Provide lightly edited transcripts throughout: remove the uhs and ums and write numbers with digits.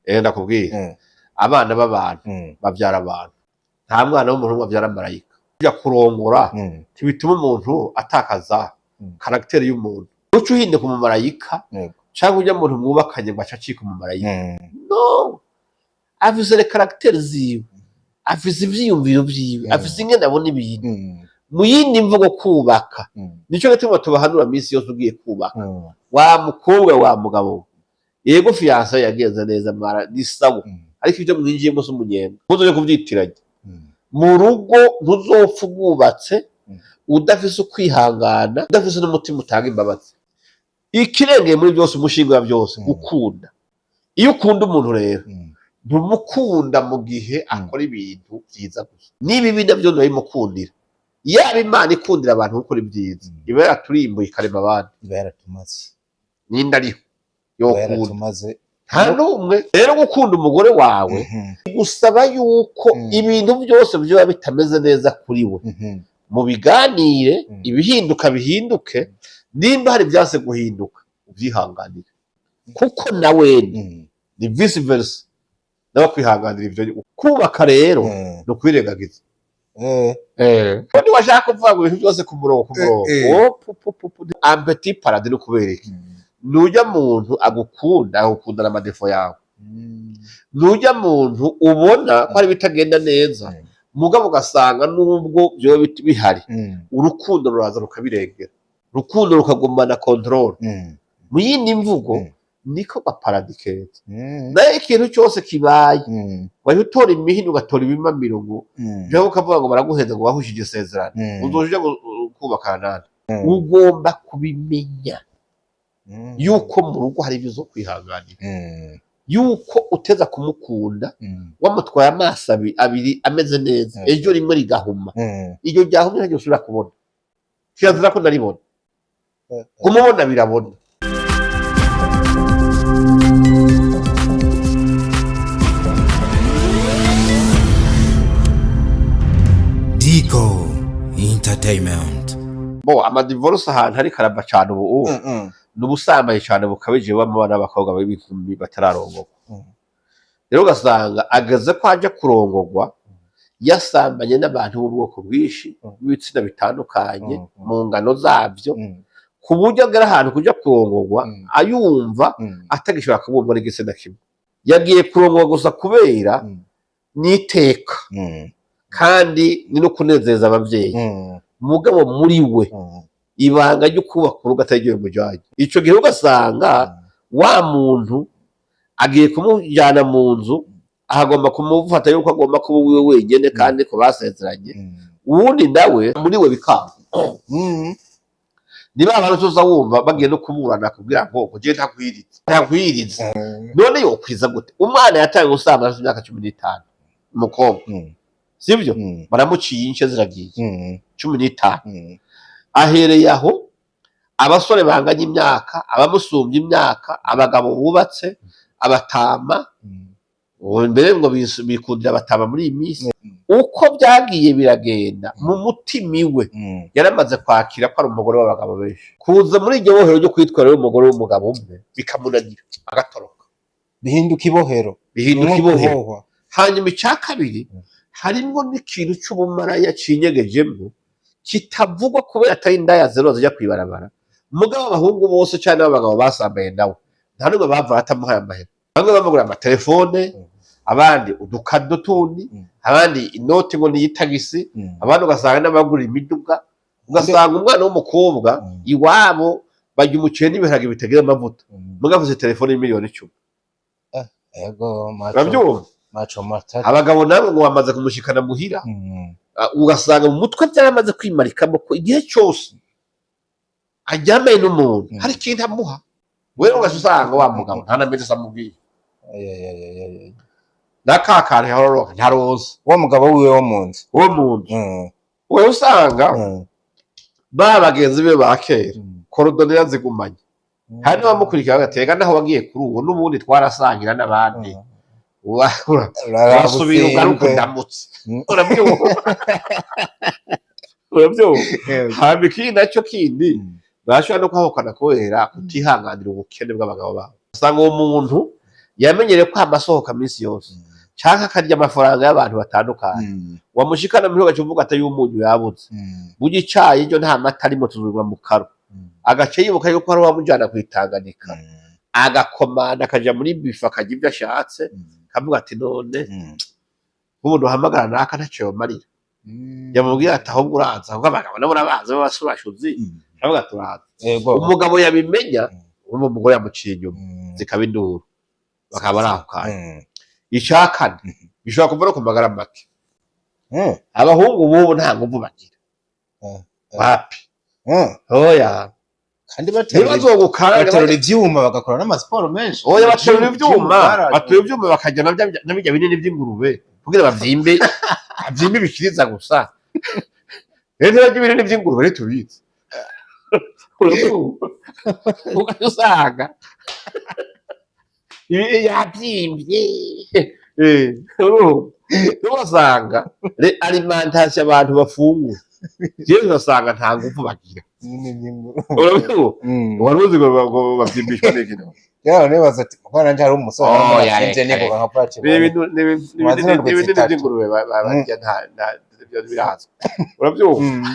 Ndakubwira, abana b'abantu bavyara abantu. Nta mwana w'umuntu umwe avyara marayika. Kuja kurongora ntibituma umuntu atakaza caractère y'umuntu. Uca uhinduka umumarayika canke ujya muntu mwubakanye ngo ace acika umumarayika. No, afise les caractères ziwe, afise ivyiyumviro vyiwe, afise ingene abona ibintu. Mu yindi mvugo, kubaka, nico gituma tubahanura misi yose: ugiye kubaka, wa mukobwa, wa mugabo, yego, fiançailles yagenze neza, mwara ni sawa, ariko ibyo mwinjiyemo si umunyenga, ntuzoje kuvyitiranya. Mu rugo ntuzopfa ubwubatse udafise ukwihangana, udafise n'umutima utanga imbabazi. Ikirengeye muri byose, umushinga wa byose, gukunda. Iyo ukunda umuntu rero, ntumukunda mu gihe akora ibintu vyiza gusa, n'ibibi navyo ntibimukundira. Yaba Imana ikundira abantu gukora ibyiza, iba yaraturimbuye ikarema abandi. Iba yaratumaze. Ninde ariho Iba yokunda? yaratumaze. Nta n'umwe. Rero gukunda umugore wawe gusaba yuko ibintu byose byoba bitameze neza kuri we, mu biganire, ibihinduka bihinduke. Nimba hari ibyase guhinduka, ubyihanganire, kuko nawe ni vice versa, nawe kwihanganira ibyo. Kubaka rero ni ukwirengagiza. Ko niwashaka kuvuga ngo ibintu byose ku murongo, ku murongo, oh, pu, pu, pu, pu, un petit paradis. Ni ukubera iki? Nujya muntu agukunda, agukundana ama défauts yawe. Nujya muntu ubona ko hari ibitagenda neza, mugabo ugasanga nubwo byoba bihari, urukundo ruraza rukabirengera, urukundo rukagumana contrôle. Mu yindi mvugo, niko gaparadis keza. Nayo ikintu cyose kibaye, wahita utora imihini, ugatora ibimamiro, ngo jewe ukavuga ngo baraguheza, ngo wahushije isezerano, uzoja uja kubakana nande? Ugomba kubimenya yuko mu rugo hari ibyo uzo kwihanganira, yuko uteza kumukunda wamutwaye amaso abiri ameze neza, ejo rimwe rigahuma. Iryo ryahumye ntaryo usubira kubona. Kirazira ko naribona, kumubona birabona. Dico Entertainment. Bo ama divorces ahantu ariko arava cane ubu, ni ubusambanyi cane bukabije bubamo abana b'abakobwa b'inkumi batararongorwa. Rero ugasanga ageze ko aja kurongorwa yasambanye n'abantu b'ubwoko bwinshi, b'ibitsina bitandukanye, mu ngano zabyo, ku buryo agera ahantu kuja kurongorwa ayumva atagishobora kubumbwa n'igitsina kimwe. Yagiye kurongorwa gusa kubera n'iteka, kandi ni no kunezeza abavyeyi, mugabo muri we ibanga ryo kubaka urugo atari ryo rimujanye. Ico gihe ugasanga wa muntu agiye kumujyana mu nzu, ahagomba kumufata yuko agomba kuba uwiwe wenyene, kandi ko basezeranye. Uwundi nawe muri we bikanga. Niba abantu tuza wumva bagiye no kuburana kugira ngo uje ntakwirize, ntakwirize. None yokwiza gute umwana yataye gusambana afite imyaka 15, umukobwa? Sibyo? Baramuciye ince ziragiye, 15. Ahereye aho, abasore banganya imyaka, abamusumbya imyaka, abagabo bubatse, abatama. Ubu mbere ngo bikundira abatama muri iyi minsi. Uko byagiye biragenda, mu mutima iwe yaramaze kwakira ko ari umugore w'abagabo benshi. Kuza muri iryo bohero ryo kwitwara rero umugore w'umugabo umwe bikamunanira, agatoroka. Bihinduka ibohero. Bihinduka Ni nko ibohero. kubohwa. Hanyuma icya kabiri, harimwo n'ikintu c'ubumaraya cinyegejemwo kitavugwa, kubera atari indaya zero zijya kwibarabara. Mugabo abahungu bose canke abagabo basambaye nawe, nta n'umwe bava batamuhaye amahera. Bamwe bamugura amatelefone, abandi udukado tundi, abandi inoti ngo ni iy'itagisi, abandi ugasanga n'abagura imiduga. Ugasanga umwana w'umukobwa iwabo barya umuceri n'ibiharage bitagira amavuta, mugabo afise telefone y'imiliyoni 10. Ego macho. Urabyumva? Macho matatu. Abagabo nabo ngo bamaze kumushikana muhira. Ah, ugasanga mu mutwe byaramaze kwimarikamo ko igihe cyose aryamanye n'umuntu hari ikintu amuha. Wewe ugaca usanga wa mugabo nta na meza amubwiye. Ay, ay, ay, ay, ay, ay. Na ka kantu yahororoka ntaroza. Wa mugabo wiwe wo mu nzu. Wo mu nzu. Wewe usanga ba bagenzi be ba kera, korodoni yazigumanye, hari n'abamukurikira bagatega naho wagiye kuri uwo n'ubundi twarasangira n'abandi. Urasubira ugaruka ndamutse. Urabyumva, urabyumva? Hama ikindi nacyo kindi, barashobora no kwahukana kubera kutihanganira ubukene bw'abagabo babo. Usanga uwo muntu Yamenyereye ko amasohoka minsi yose canke akarya amafaranga y'abantu batandukanye, wamushikana muri gace uvuga ati y'umunyu yabuze, burya icayi ryo nta mata arimo, tuzurwa mu karo, agace yibuka yuko hari uwamujana kw'itanganika, agakomanda akaja muri buffet, akarya ibyo ashatse, akavuga ati none nk'ubu uhamagara naka ntaco yomarira. Yamubwira ati ahubwo uraza, kuko abagabo nabo urabazi b'abasubashuzi, aravuga ati uraza. Umugabo yabimenya, uwo umugore yamuciye inyuma, zikaba induru, bakaba bari aho kanya. Ica kane bishobora kuva no ku magara make. Abahungu b'ubu nta nguvu bagira. Wapi. Oya. Kandi baterura ntibazogukara. Baterura ivyuma, bagakora n'amasiporo menshi. Oya, baterura ivyuma. Baterura ivyuma, bakarya na birya binini vy'ingurube kugira bavyimbe, bavyimbe ibikiriza gusa. Rero ntibarya ibinini vy'ingurube, ntitubizi. Ugaca usanga yavyimbye. Urumva? Ugasanga alimentation abantu bafungura, rero ugasanga nta nguvu bagira. Urabizi, wari uzi ngo bavyimbishwa n'iki none? Rero nibaza ati kuko nanje hari umusore Oh, ya, nje reka, nibuka nka Patrick. Ni ibintu ni Mazina ibintu ndwi ni ibintu zitatu. by'ingurube barya, nta ibyo birazwi, urabyumva?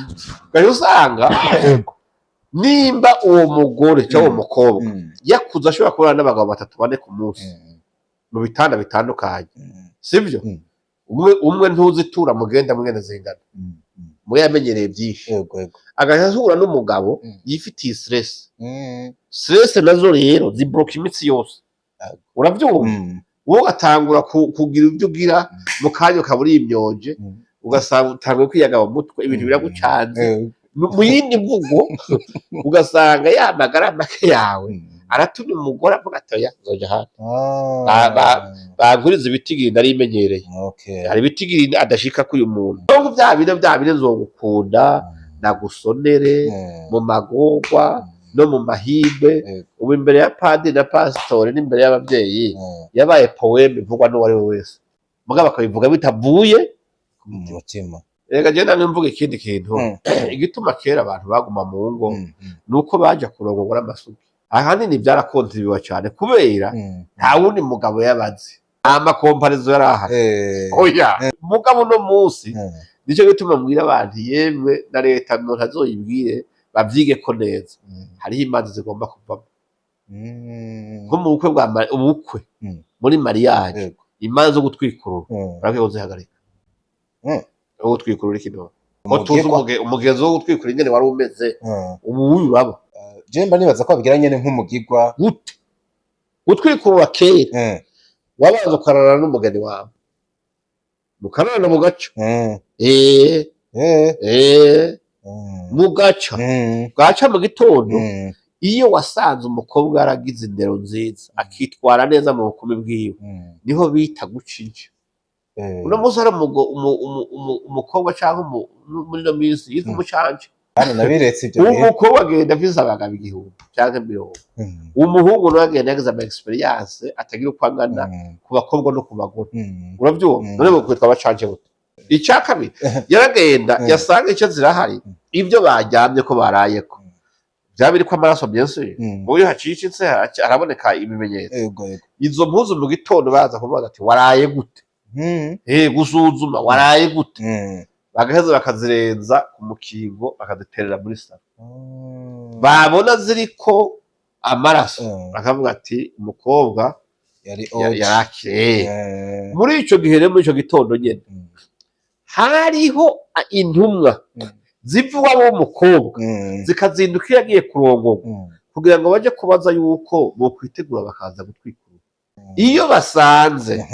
Ugaca usanga nimba uwo mugore cyangwa uwo mukobwa yakuze ashobora kubana n'abagabo batatu, bane ku munsi mu bitanda bitandukanye, sibyo? Umwe umwe ntuzitura, mugenda mugenda zingana, mwe yamenyereye byinshi, Yego yego. agaca ahura n'umugabo yifitiye stress. Stress nazo rero zibloka imitsi yose, urabyumva? Wowe ugatangura kugira ibyo ugira, mu kanya ukaba urimyoje, ugasanga utanguye kwiyaga mu mutwe, ibintu biragucanze. Mu yindi mvugo, ugasanga ya magara make yawe aratumye umugore avuga ati oya, nzoja ahandi. Baguriza ibitigiri nari imenyereye. Hari ibitigiri adashika k'uyu muntu. Nubwo bya bine bya bine nzogukunda, nagusonere mu magorwa no mu mahirwe. Ubu imbere ya padiri na pasitori n'imbere y'ababyeyi yabaye poème ivugwa n'uwo ari we wese, mugabo bakabivuga bitavuye Mu mutima. Reka jewe namwe mvuga ikindi kintu. Igituma kera abantu baguma mu ngo ni uko baja kurongorwa n'amasugi. Ahanini byarakontribuwa cyane kubera nta wundi mugabo yabazi, nta ma comparaison yari ahari. Oya, mugabo uno munsi, nicyo gituma mbwira abantu, yemwe na leta umuntu azoyibwire bavyige ko neza, hariho imanza zigomba kuvamo nko mu bukwe bwa ubukwe, muri mariage, imanza zo gutwikurura barakwiye kuzihagarika. Wo gutwikurura ikinono ko tuzi umugenzo wo gutwikura ingene wari umeze, ubu wuyu uraba. Je mba nibaza ko babigira nyene nk'umugigwa. Gute? Gutwikurura kera, wabanza ukararana n'umugeni wawe, mukararana mu gaca. Mu gaca, bwaca mu gitondo, iyo wasanze umukobwa yaragize indero nziza, akitwara neza mu bukumi bwiwe, niho bita guca inja. Uno munsi hari umukobwa cyangwa muri ino minsi yitwa umucanje. Hano nabiretse ibyo bihe. Umukobwa agenda afise abagabo 1000 cyangwa 50. Umuhungu nawe agenda yagize ama expérience atagira uko angana ku bakobwa no ku bagore. Urabyumva? None bokwitwa abacanje gute? Icya kabiri, yaragenda yasanga icyo zirahari, ibyo bajyamye ko barayeko byaba biriko amaraso byinshi. Uyu hacicitse haraboneka ibimenyetso. Yego yego. Izo mpuzu mu gitondo baza kuvuga ati waraye gute? Gusuzuma waraye gute? Bagaheza bakazirenza ku mukingo, bakaziterera muri salon. Babona ziriko amaraso, bakavuga ati umukobwa Yari oje. Yarakeye. Muri ico gihe rero, muri ico gitondo nyene, hariho intumwa ziva iwabo w'umukobwa, zikazinduka iyo agiye kurongorwa, kugira ngo baje kubaza yuko bokwitegura bakaza gutwikurura. Iyo basanze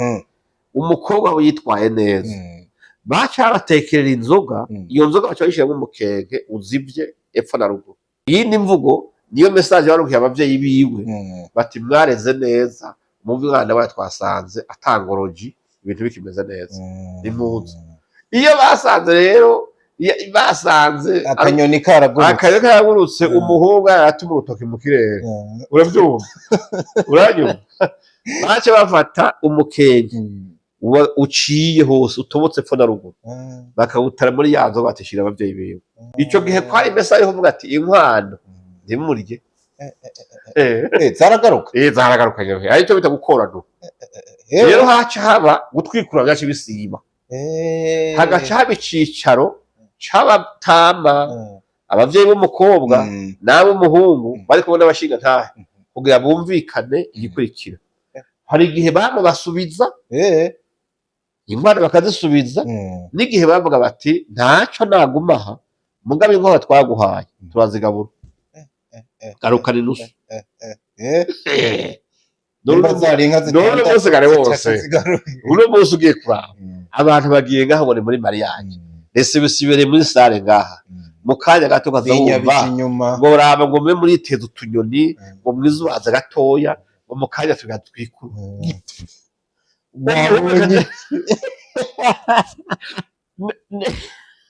umukobwa we yitwaye neza, baca batekerera inzoga. Iyo nzoga baca bayishyiramo umukenke uzivye epfo na ruguru. Iyindi mvugo, niyo message barukiye abavyeyi biwe, bati mwareze neza, mu mwana wawe twasanze atangoroji, ibintu bikimeze neza, impuzu. Iyo basanze rero basanze Akanyoni karagurutse. Akanyoni karagurutse, umuhungu aratuma urutoki mu kirere. Uravyumva? Uranyumva? Baca bafata umukenke uciye hose, utobotse epfo na ruguru, bakawutara muri ya nzoga, batishira abavyeyi biwe. Ico gihe kwari message yo kuvuga ati inkwano ntimurye. Zaragaruka. Zaragaruka nyene, aricyo bita gukoranura. Rero haca haba gutwikura, byaca bisiba, hagaca haba icicaro c'abatama, abavyeyi b'umukobwa n'ab'umuhungu, bari kumwe n'abashingantahe kugira bumvikane igikurikira. Hari igihe bamwe basubiza inkwano, bakazisubiza, n'igihe bavuga bati ntaco naguma aha, mugabe inkwano twaguhaye turazigabura, garukana inusu. Nimba zari inka None zitandatu, munsi kare wose. zitatu zigaruye. Uno munsi ugiye kuraba, abantu bagiye ngaho ngo ni muri mariage, ese bisibere muri salle ngaha, mu kanya gato ukaza wumva Binyabije inyuma. ngo raba, ngo mube muriteza utunyoni, ngo mwizubaze gatoya, ngo mu kanya tugatwikura. Wabonye.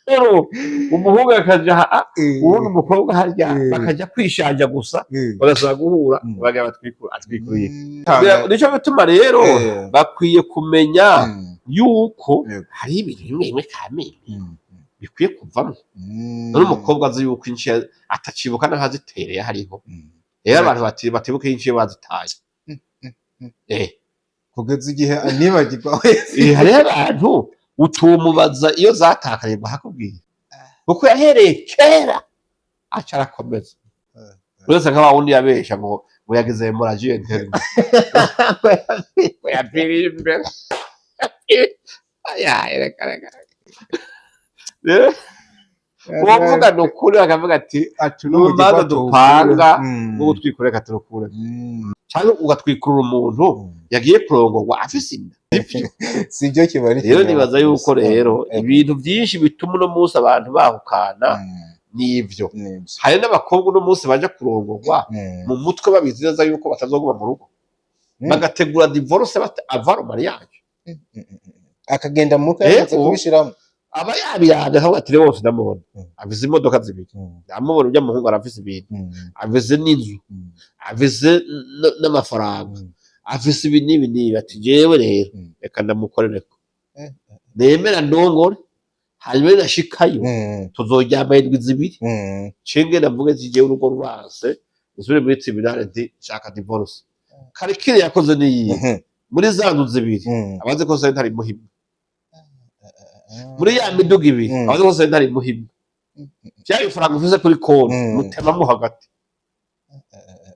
Rero umuhungu akaja aha, uwundi umukobwa harya, bakaja kwishanja gusa, bagasaba guhura, bagira batwikura, atwikuriye. Nico bituma rero bakwiye kumenya yuko hari ibintu bimwe bimwe kamere bikwiye kuvamo. None umukobwa azi yuko inshiye atacibuka n'aho azitereye hariho. Rero abantu batibuka iyo inshiye bazitaye. Kugeza igihe anibagirwa wese. Hariho abantu utumubaza iyo zatakaye ngo hakubwiye, kuko yahereye kera aca arakomeza. Uretse nka wa wundi yabesha ngo yagize hémorragie interne, ngo yapfiriye imbere. Aya, reka reka reka. Rero uwovuga ni ukuri, bakavuga ati Ati urubanza dupanga ngo gutwikura, reka turukure, cyangwa ugatwikurura umuntu yagiye kurongorwa afise inda. Si byo, kiba ari Rero ikinyoma. nibaza yuko rero ibintu byinshi bituma uno munsi abantu bahukana nivyo. Nibyo. Hari n'abakobwa uno munsi baja kurongorwa mu mutwe babizi neza yuko batazoguma mu rugo, bagategura divorce avant le mariage. Akagenda mu mutwe yamaze kubishiramo. Aba yabirabye akavuga ati rero wose ndamubona, afise imodoka zibiri, ndamubona urya muhungu arafise ibintu, afise n'inzu, afise n'amafaranga, afise ibi n'ibi n'ibi, ati jewe rero reka ndamukorereko, nemera ndongore, hanyuma nashikayo tuzoryama indwi 2, cenge ndavuge ati jewe urugo ruranse, nsubire muri tribunal nti nshaka divorce. Calcul yakoze niyi: muri za nzu zibiri, abazi ko sentare imuhimwe, muri ya miduga ibiri, abazi ko sentare imuhimwe, bya bifaranga ufise kuri konti, mutemamo hagati,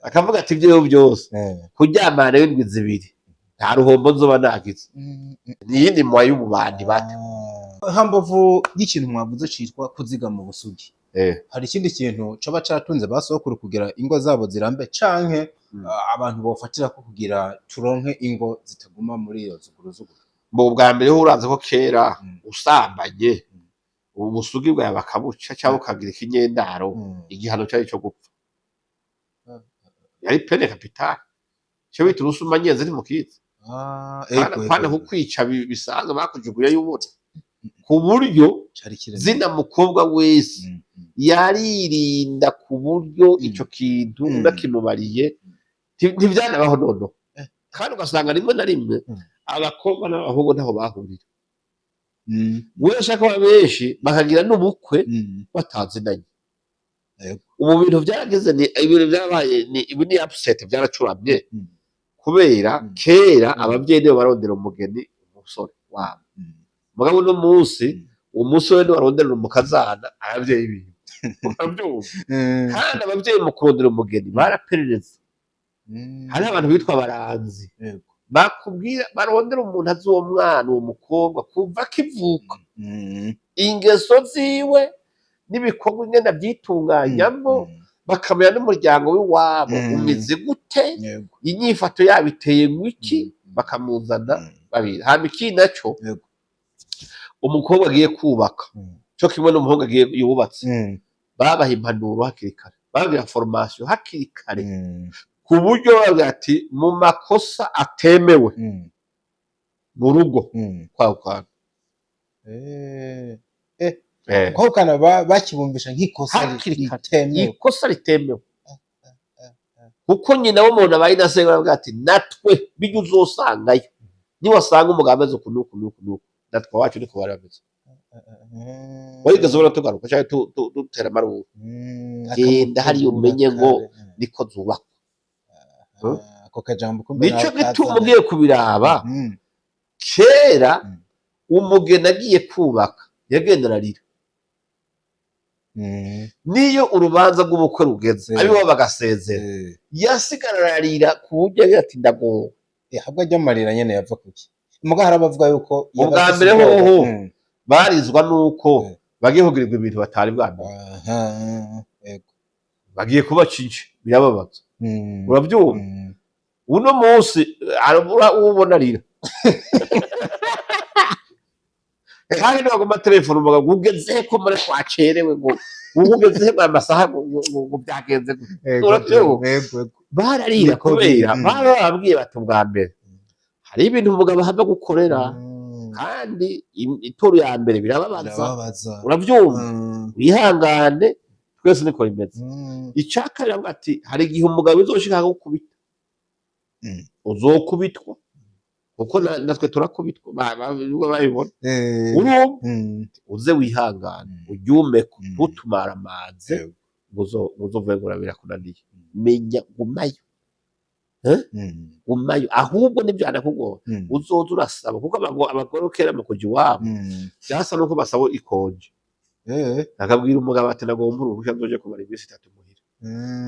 akavuga ati ibyo byose kuryamana w'indwi 2 nta ruhombo nzoba nagize. Ni iyindi mwa y'ububandi bate. Hambavu y'ikintu mwavuze citwa kuzigama ubusugi, hari ikindi kintu coba caratunze ba sokuru kugira ingo zabo zirambe, canke abantu bofatira ko kugira turonke ingo zitaguma muri iyo zuguruzuguru? Mu bwa mbere ho urazi ko kera usambanye, ubusugi bwawe bakabuca cyangwa ukagira ikinyendaro, igihano cyari cyo gupfa. Yari peine capitale, icyo bita urusumanyenzi, ntimukizi? Pana kukwica bisanzwe, bakujugunya y'ubona, ku buryo Cari kiremeye. zina mukobwa wese yaririnda, ku buryo ico kintu unakimubariye ntivyanabaho noneho. Kandi ugasanga rimwe na rimwe abakobwa n'abahungu ntaho bahurira. Wewe ushaka kuba benshi bakagira n'ubukwe batazinanye. Ubu bintu byarageze, ni ibintu byabaye, ni ibi, ni upset, byaracuramye, kubera kera ababyeyi nibo barondera umugeni, umusore wabo. Mugabo uno munsi, umusore niwe arondera umukazana ababyeyi biwe, urabyumva? Kandi ababyeyi mu kurondera umugeni baraperereza. Hariho abantu bitwa abaranzi, bakubwira barondera umuntu azi uwo mwana, uwo mukobwa kuva akivuka, ingeso ziwe n'ibikorwa ingene abyitunganyamo, bakamenya n'umuryango w'iwabo umeze gute, inyifato yabo iteye ngwiki, bakamuzana babiri. Hama ikindi naco, umukobwa agiye kubaka co kimwe n'umuhungu agiye yubatse, babaha impanuro hakiri kare, bababwira formation hakiri kare, ku buryo bababwira ati mu makosa atemewe mu rugo kwahukana. Kwahukana bakibumbisha nk'ikosa Hakiri kare. ritemewe. Ikosa ritemewe, kuko nyina w'umuntu abaye inase, baravuga ati natwe bijya uzosangayo, niwasanga umugabo ameze uku n'uku n'uku n'uku, natwe wacu niko bari bameze. Wigeze ubona tugaruka cyangwa dutera amarubu? Genda hariya umenye ngo Niko zubakwa. Ako kajambo kumbe Nico nawe gituma kazana. ugiye kubiraba, kera umugeni agiye kubaka yagenda ararira. Niyo urubanza rw'ubukwe rugeze, abibo bagasezera, yasigara ararira ku buryo agira ati: "Ndagowe." Ahubwo ajya amarira nyene yava kuki? Muga hari abavuga yuko iyo Ubwa bafise mbere ubwoba. hoho barizwa nuko bagiye kugirirwa ibintu batari bwamenye. Aha, yego. Bagiye kubaca ince, birababaza. Urabyumva? Uno munsi arabura uwo ubona arira, kandi nibaguma telefone umugabo ngo: "Ugeze ko muri twacerewe?" Ngo: "Ugeze he amasaha?" Ngo byagenze gute? Urabyumva? Yego. Bararira Niko kubera biri. baba bababwiye bati: "Ubwa mbere hari ibintu umugabo ahava gukorera, kandi ituru ya mbere birababaza." Birababaza. Urabyumva? Wihangane, twese niko bimeze. Icya kabiri avuga ati: "Hari igihe umugabo uzoshika akagukubita." Uzokubitwa kuko natwe turakubitwa, nibwo babibona. Urumva? Uze wihangane, uryumeko, ntutumaramaze, ngo uzovuge ngo birakunaniye. Menya gumayo. Gumayo, ahubwo nibyo anakugora, uzoza urasaba, kuko abagore kera mu kuja iwabo byasa nuko basaba ikonje. Akabwira umugabo ati: "Nagomba uruhushya nzoje kumara iminsi 3 muhira."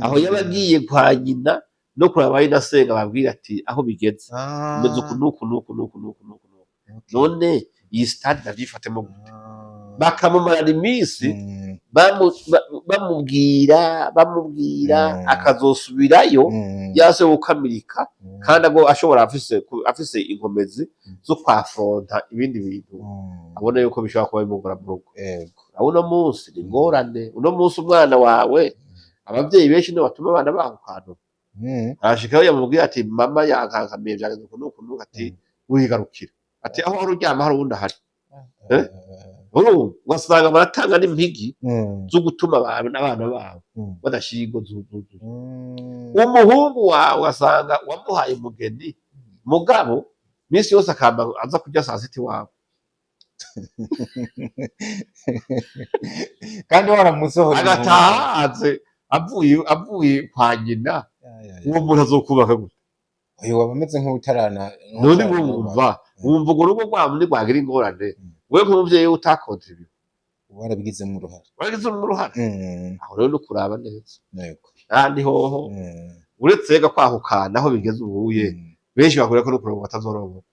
Aho yaba agiye kwa nyina no kuraba aho inasenga, ababwira ati: "Aho bigeze bimeze uku nuku nuku nuku nuku nuku nuku." None iyi stade ndavyifatemo gute? Bakamumarana iminsi bamubwira bamubwira, akazosubirayo yase gukamirika, kandi ago ashobora afise inkomezi zo kwafronta ibindi bintu, abona yuko bishobora kuba bimugora mu rugo. Aho uno munsi ni ingorane. Uno munsi umwana wawe, abavyeyi benshi nibo batuma abana bahukana. Arashikayo yamubwira ati: "Mama yankankamiye, byagenze uku nuku nuku." Ati: "Wigarukira." Ati: "Aho wari uryama hari uwundi ahari." Eh? Urumva ugasanga baratanga n'impigi zo gutuma abantu n'abana babo badashyira ingo zuzuye. Umuhungu wawe ugasanga wamuhaye umugeni, mugabo minsi yose akamba aza kurya saa sita iwawe. Kandi waramusohoye. Agataha ahaze avuye kwa nyina. Uwo muntu azokubaka gute? Uyu waba ameze nk'utarana. None wumva urwo rugo rwabo ntirwagira ingorane? We nk'umuvyeyi utakontribuye, warabigizemo uruhare. Waragizemo uruhare. Aho rero no kuraba neza. Kandi hoho uretse rega kwahukana, aho bigeze ubuye, benshi bakubwira ko no kurongo batazorongora.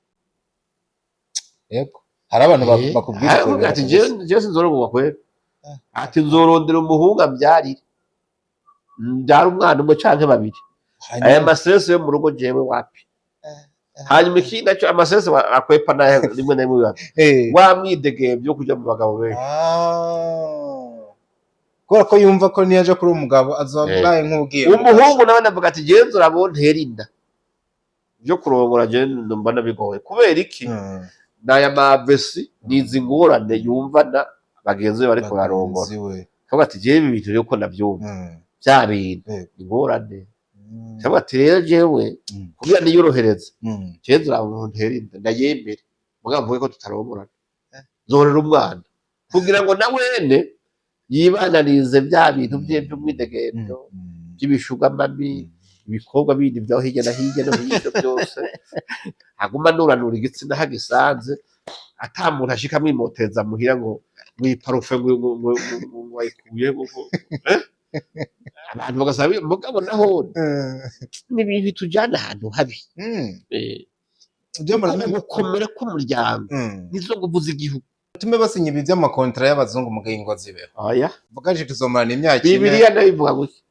Yego, hari abantu bakubwira ivyo Aravuga ati: bintu kabisa. "Jewe sinzorongorwa kwera." Ati: "Nzorondera umuhungu ambyarire, mbyara umwana umwe canke babiri." Hanyuma Aya masese yo mu rugo jewe wapi. Hanyuma ikindi naco, amasese akwepa nayo rimwe na rimwe biba wa mwidegemvyo wo kuja mu bagabo benshi. Ah. Kubera ko yumva ko niyaja kuri uwo mugabo azoba abaye nk'ugiye mu Umuhungu nawe navuga ati: "Jewe nzorabo ntera inda, byo kurongora jewe mbona bigoye." Kubera iki? N'aya mavesi nizi ngorane yumvana bagenzi be bariko bararongora. Bagenzi we. Akavuga ati: "Jewe ibi bintu rero ko navyumva, vya bintu ingorane." Akavuga ati: "Rero jewe kugira niyorohereze, jewe nzorabo ntera inda ndayemere, mugabo mvuge ko tutarongorana, nzorera umwana," kugira ngo na wene yibananize bya bintu bye by'umwidegemvyo, by'ibishugamami, ibikorwa bindi vyaho hirya no hirya no hino byose, aguma anuranura igitsina hagisanze, ata muntu ashika amwimoteza muhira ngo mwiparufe, ngo ayikuye ngo eh? Abantu bagasaba, mugabo naho ni ibintu bitujana ahantu habi. Ujya muri Gukomera k'umuryango nizo nguvu z'igihugu. Tume basinya ibi by'amakontra y'abazungu mu ingo zibeho. Oya. Vuga aje tuzomarana imyaka 4. Bibiliya nayo ivuga gutya.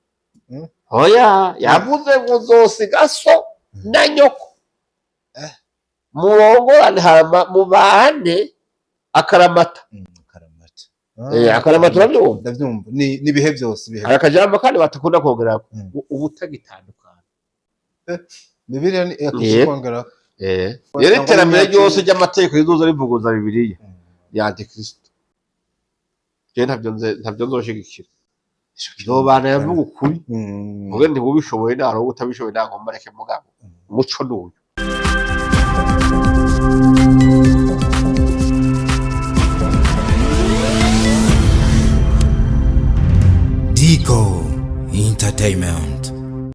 Oya, yavuze ngo uzosiga so na nyoko, murongorane, hama mubane akaramata. Akaramata. Akaramata urabyumva? Ndabyumva, ni ibihe byose, ibihe. Hari akajambo kandi batakunda kongera, ubu utagitandukana. Bibiliya ni yakongera. Rero iterambere ryose ry'amategeko rizoza rivuguruza Bibiliya ya antikristo, jewe ntabyo nzoshigikira. Nzobana yavuga ukuri, mvuge nti: "Ubishoboye narongo, utabishoboye nagomba reke." Mugabo umuco ni uyu. Dico Entertainment.